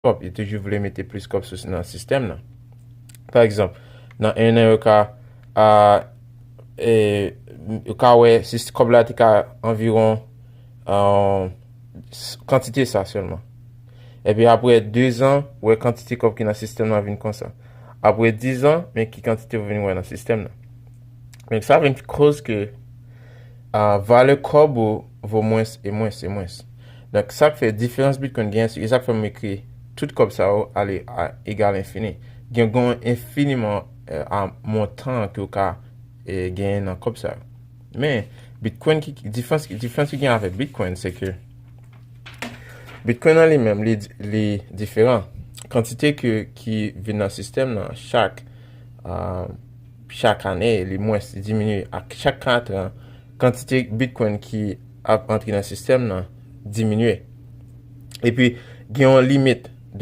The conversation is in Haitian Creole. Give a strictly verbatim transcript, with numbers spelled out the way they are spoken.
kòb, yo toujou vle mete plis kòb sou nan sistèm nan. Pa egzanp, nan en an, yo ka, a, e, yo ka wè si kòb la te ka anviwon, a, s- kantite sa sèlman. Epi apre de zan, wè kantite kòb ki nan sistèm nan vin konsa. Apre diz an, men ki kantite w vin wè nan sistèm nan. Donk sa vin koz ke, a, valè kòb ou vo mwens e mwens e mwens. Donk sa k fè diferans Bitcoin gen, se sa k fè m ekri tout kòb sa yo ale a egal enfini. Gen gon enfiniman, e, a montan ke w ka, e, genyen nan kòb sa yo. Men Bitcoin ki diferans, diferans ki gen avèk Bitcoin, se ke Bitcoin an li menm, li, li diferan. Kantite ke ki vin nan sistèm nan chak, a, chak ane, li mwens diminye. Ak chak kat an, kantite Bitcoin ki ap antre nan sistèm nan diminye. Epi gen yon limit